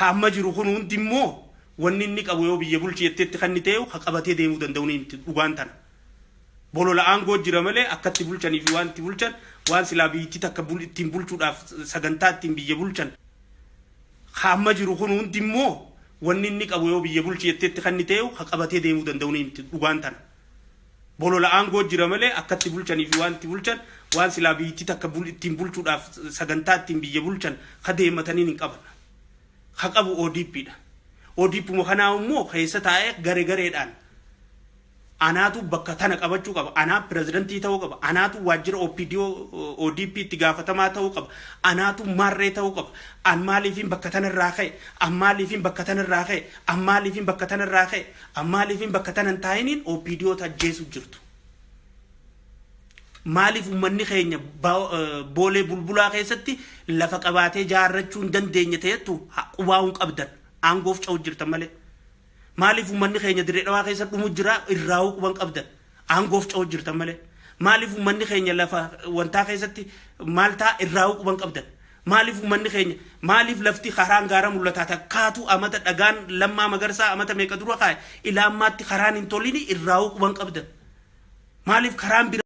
Ka amma jiru kun hundi immoo wanni inni qabu yoo biyya bulchi jetteetti kan inni ta'e ka qabatee deemuu danda'u ni miti dhugaan tana. Bolola aangoo jira malee akkatti bulchanii fi waan itti bulchan waan silaa biyyittii takka ittiin bulchuudhaaf sagantaa ittiin biyya bulchan. Ka amma jiru kun hundi immoo wanni inni qabu yoo biyya bulchi jetteetti kan inni ta'e ka qabatee deemuu danda'u ni miti dhugaan tana. Bolola aangoo jira malee akkatti bulchanii fi waan itti bulchan waan silaa biyyittii takka ittiin bulchuudhaaf sagantaa ittiin biyya bulchan ka deemataniin hin qaban. Ka qabu ODP dha. ODP kanaa immoo keessa taa'ee gare gareedhaan anaatu bakka tana qabachuu qaba. Anaa pirezidantii ta'uu qaba. Anaatu waajjira OPDO ODP itti gaafatamaa ta'uu qaba. Anaatu maarree ta'uu qaba. An maaliifin bakka tanarraa ka'e? An maaliifin bakka tanarraa ka'e? An maaliifin bakka tanarraa ka'e? An maaliifin bakka tana hin taa'iniin OPDO tajjeesu jirtu. Maaliif uummanni keenya Boolee Bulbulaa keessatti lafa qabaatee jaarrachuu hin dandeenye ta'ettu qubaa'uun qabdan aangoof ca'u jirtan malee. Maaliif uummanni keenya Dirree Dhawaa keessa dhumu jira irraa'uu quban qabdan aangoof ca'u jirtan malee. Maaliif uummanni keenya lafa wantaa keessatti maal ta'a irraa'uu quban qabdan. Maaliif uummanni keenya, maaliif lafti karaan gaara mul'ataa takkaatu amata dhagaan Lammaa Magarsaa amata meeqa dura kaa'e ilaa ammaatti karaan hin tolini irraa'uu quban qabdan. Maaliif karaan bira